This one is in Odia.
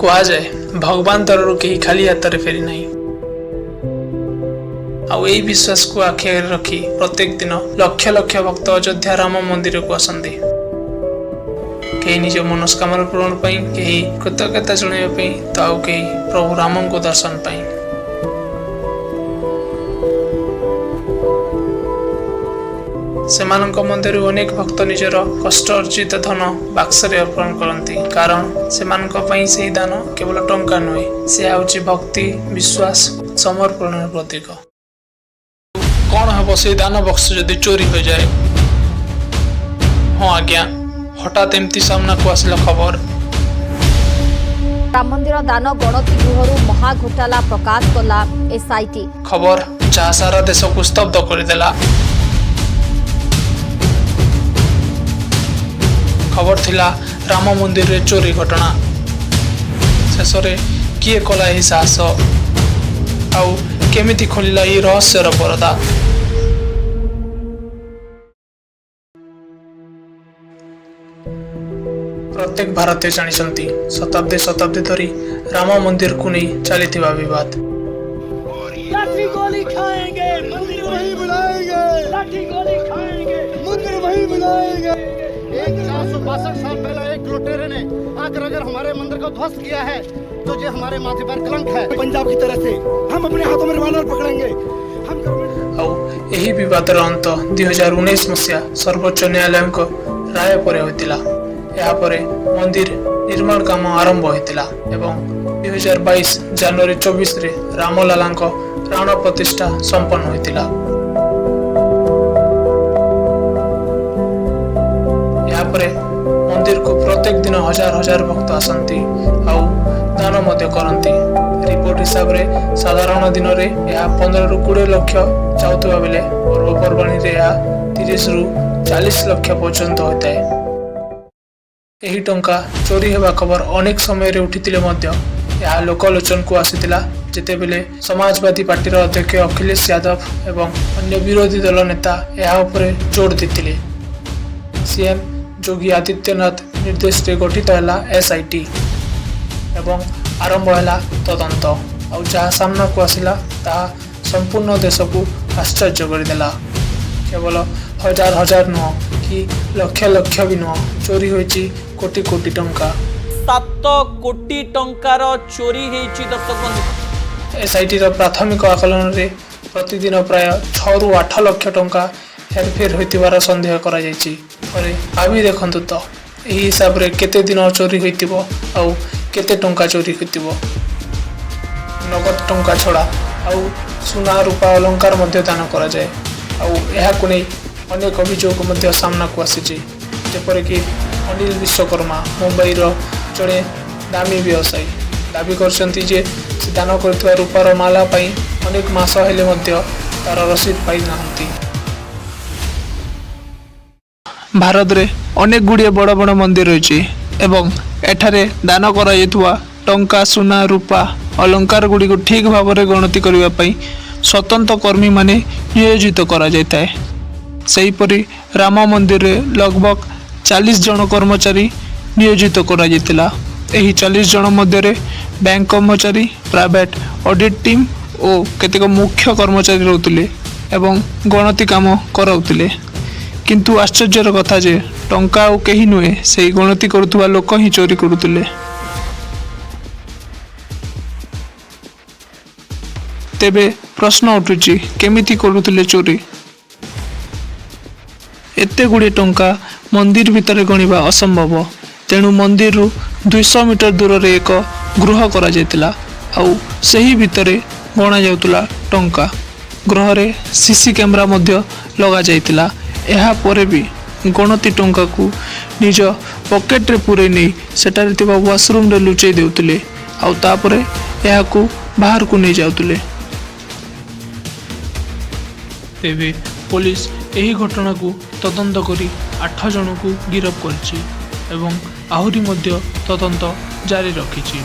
କୁହାଯାଏ ଭଗବାନ ଦରରୁ କେହି ଖାଲି ହାତରେ ଫେରି ନାହିଁ। ଆଉ ଏଇ ବିଶ୍ୱାସକୁ ଆଖି ଆଗରେ ରଖି ପ୍ରତ୍ୟେକ ଦିନ ଲକ୍ଷ ଲକ୍ଷ ଭକ୍ତ ଅଯୋଧ୍ୟା ରାମ ମନ୍ଦିରକୁ ଆସନ୍ତି। କେହି ନିଜ ମନସ୍କାମନା ପୂରଣ ପାଇଁ, କେହି କୃତଜ୍ଞତା ଜଣାଇବା ପାଇଁ, ତ ଆଉ କେହି ପ୍ରଭୁ ରାମଙ୍କୁ ଦର୍ଶନ ପାଇଁ। ସେମାନଙ୍କ ମଧ୍ୟରୁ ଅନେକ ଭକ୍ତ ନିଜର କଷ୍ଟ ଅର୍ଜିତ ଧନ ବାକ୍ସରେ ଅର୍ପଣ କରନ୍ତି, କାରଣ ସେମାନଙ୍କ ପାଇଁ ସେହି ଦାନ କେବଳ ଟଙ୍କା ନୁହେଁ, ସେ ହେଉଛି ଭକ୍ତି, ବିଶ୍ୱାସ, ସମର୍ପଣର ପ୍ରତୀକ। କ'ଣ ହେବ ସେଇ ଦାନ ବକ୍ସ ଯଦି ଚୋରି ହୋଇଯାଏ? ହଁ ଆଜ୍ଞା, ହଠାତ୍ ଏମିତି ସାମ୍ନାକୁ ଆସିଲା ଖବର। ରାମ ମନ୍ଦିର ଦାନ ଗଣତି ଗୃହରୁ ମହାଘୋଟାଲା ପ୍ରକାଶ କଲା ଏସ୍ଆଇଟି। ଖବର ଯାହା ସାରା ଦେଶକୁ ସ୍ତବ୍ଧ କରିଦେଲା। ଖବର ଥିଲା ରାମ ମନ୍ଦିରରେ ଚୋରି ଘଟଣା। ଶେଷରେ କିଏ କଲା ଏହି ସାହସ, ଆଉ କେମିତି ଖୋଲିଲା ଏହି ରହସ୍ୟର ପରଦା? ପ୍ରତ୍ୟେକ ଭାରତୀୟ ଜାଣିଛନ୍ତି ଶତାବ୍ଦୀ ଶତାବ୍ଦୀ ଧରି ରାମ ମନ୍ଦିରକୁ ନେଇ ଚାଲିଥିବା ବିବାଦ। लाठी गोली खाएंगे, मंदिर वही बुलाएंगे। लाठी गोली खाएंगे, मंदिर वही बुलाएंगे। एक 462 साल पहले एक लुटेरे ने आकर अगर हमारे मंदिर को ध्वस्त किया है तो ये हमारे माथे पर कलंक है। पंजाब की तरह से हम अपने हाथों में रिवाल्वर पकड़ेंगे। हम गवर्नमेंट ଆଉ ଏହି ବିବାଦର ଅନ୍ତ 2019 ମସିହା ସର୍ବୋଚ୍ଚ ନ୍ୟାୟାଳୟଙ୍କ ରାୟ ପରେ ହୋଇଥିଲା। ଏହାପରେ ମନ୍ଦିର ନିର୍ମାଣ କାମ ଆରମ୍ଭ ହୋଇଥିଲା ଏବଂ 2022 ଜାନୁଆରୀ 24ରେ ରାମଲାଲାଙ୍କ ପ୍ରାଣ ପ୍ରତିଷ୍ଠା ସମ୍ପନ୍ନ ହୋଇଥିଲା। ଏହାପରେ ମନ୍ଦିରକୁ ପ୍ରତ୍ୟେକ ଦିନ ହଜାର ହଜାର ଭକ୍ତ ଆସନ୍ତି ଆଉ ଦାନ ମଧ୍ୟ କରନ୍ତି। ରିପୋର୍ଟ ହିସାବରେ ସାଧାରଣ ଦିନରେ ଏହା 15ରୁ 20 ଲକ୍ଷ ଯାଉଥିବା ବେଳେ ପର୍ବପର୍ବାଣୀରେ ଏହା 30ରୁ 40 ଲକ୍ଷ ପର୍ଯ୍ୟନ୍ତ ହୋଇଥାଏ। ଏହି ଟଙ୍କା ଚୋରି ହେବା ଖବର ଅନେକ ସମୟରେ ଉଠିଥିଲେ ମଧ୍ୟ ଏହା ଲୋକଲୋଚନକୁ ଆସିଥିଲା ଯେତେବେଳେ ସମାଜବାଦୀ ପାର୍ଟିର ଅଧ୍ୟକ୍ଷ ଅଖିଳେଶ ଯାଦବ ଏବଂ ଅନ୍ୟ ବିରୋଧୀ ଦଳ ନେତା ଏହା ଉପରେ ଜୋର ଦେଇଥିଲେ। ସିଏମ୍ ଯୋଗୀ ଆଦିତ୍ୟନାଥ ନିର୍ଦ୍ଦେଶରେ ଗଠିତ ହେଲା ଏସ୍ଆଇଟି ଏବଂ ଆରମ୍ଭ ହେଲା ତଦନ୍ତ। ଆଉ ଯାହା ସାମ୍ନାକୁ ଆସିଲା ତାହା ସମ୍ପୂର୍ଣ୍ଣ ଦେଶକୁ ଆଶ୍ଚର୍ଯ୍ୟ କରିଦେଲା। କେବଳ ହଜାର ହଜାର ନୁହଁ କି ଲକ୍ଷ ଲକ୍ଷ ବି ନୁହଁ, ଚୋରି ହୋଇଛି କୋଟି କୋଟି ଟଙ୍କା। 7 କୋଟି ଟଙ୍କାର ଚୋରି ହେଇଛି ଦର୍ଶକ ବନ୍ଧୁ। ଏସ୍ଆଇଟିର ପ୍ରାଥମିକ ଆକଳନରେ ପ୍ରତିଦିନ ପ୍ରାୟ 6ରୁ 8 ଲକ୍ଷ ଟଙ୍କା ହେରଫେର ହୋଇଥିବାର ସନ୍ଦେହ କରାଯାଇଛି। ଥରେ ଭାବି ଦେଖନ୍ତୁ ତ, ଏହି ହିସାବରେ କେତେ ଦିନ ଚୋରି ହୋଇଥିବ ଆଉ କେତେ ଟଙ୍କା ଚୋରି ହୋଇଥିବ। ନଗଦ ଟଙ୍କା ଛଡ଼ା ଆଉ ସୁନା, ରୂପା, ଅଳଙ୍କାର ମଧ୍ୟ ଦାନ କରାଯାଏ। ଆଉ ଏହାକୁ ନେଇ ଅନେକ ଅଭିଯୋଗ ମଧ୍ୟ ସାମ୍ନାକୁ ଆସିଛି, ଯେପରିକି ଅନିଲ ବିଶ୍ୱକର୍ମା ମୁମ୍ବାଇର ଜଣେ ଦାମୀ ବ୍ୟବସାୟୀ ଦାବି କରିଛନ୍ତି ଯେ ସେ ଦାନ କରିଥିବା ରୂପାର ମାଲା ପାଇଁ ଅନେକ ମାସ ହେଲେ ମଧ୍ୟ ତାର ରସିଦ ପାଇନାହାନ୍ତି। ଭାରତରେ ଅନେକ ଗୁଡ଼ିଏ ବଡ଼ ବଡ଼ ମନ୍ଦିର ରହିଛି ଏବଂ ଏଠାରେ ଦାନ କରାଯାଇଥିବା ଟଙ୍କା, ସୁନା, ରୂପା, ଅଳଙ୍କାର ଗୁଡ଼ିକୁ ଠିକ୍ ଭାବରେ ଗଣତି କରିବା ପାଇଁ ସ୍ୱତନ୍ତ୍ର କର୍ମୀମାନେ ନିୟୋଜିତ କରାଯାଇଥାଏ। ସେହିପରି ରାମ ମନ୍ଦିରରେ ଲଗଭଗ 40 ଜଣ କର୍ମଚାରୀ ନିୟୋଜିତ କରାଯାଇଥିଲା। ଏହି 40 ଜଣ ମଧ୍ୟରେ ବ୍ୟାଙ୍କ କର୍ମଚାରୀ, ପ୍ରାଇଭେଟ ଅଡିଟ୍ ଟିମ୍ ଓ କେତେକ ମୁଖ୍ୟ କର୍ମଚାରୀ ରହୁଥିଲେ ଏବଂ ଗଣତି କାମ କରାଉଥିଲେ। କିନ୍ତୁ ଆଶ୍ଚର୍ଯ୍ୟର କଥା ଯେ ଟଙ୍କା ଆଉ କେହି ନୁହେଁ, ସେହି ଗଣତି କରୁଥିବା ଲୋକ ହିଁ ଚୋରି କରୁଥିଲେ। ତେବେ ପ୍ରଶ୍ନ ଉଠୁଛି, କେମିତି କରୁଥିଲେ ଚୋରି? ଏତେ ଗୁଡ଼ିଏ ଟଙ୍କା ମନ୍ଦିର ଭିତରେ ଗଣିବା ଅସମ୍ଭବ। ତେଣୁ ମନ୍ଦିରରୁ 200 ମିଟର ଦୂରରେ ଏକ ଗୃହ କରାଯାଇଥିଲା ଆଉ ସେହି ଭିତରେ ଗଣାଯାଉଥିଲା ଟଙ୍କା। ଗୃହରେ ସିସି କ୍ୟାମେରା ମଧ୍ୟ ଲଗାଯାଇଥିଲା। ଏହାପରେ ବି ଗଣତି ଟଙ୍କାକୁ ନିଜ ପକେଟରେ ପୂରେଇ ନେଇ ସେଠାରେ ଥିବା ୱାସରୁମ୍ରେ ଲୁଚେଇ ଦେଉଥିଲେ ଆଉ ତାପରେ ଏହାକୁ ବାହାରକୁ ନେଇଯାଉଥିଲେ। ତେବେ ପୋଲିସ ଏହି ଘଟଣାକୁ ତଦନ୍ତ କରି 8 ଜଣଙ୍କୁ ଗିରଫ କରିଛି ଏବଂ ଆହୁରି ମଧ୍ୟ ତଦନ୍ତ ଜାରି ରଖିଛି।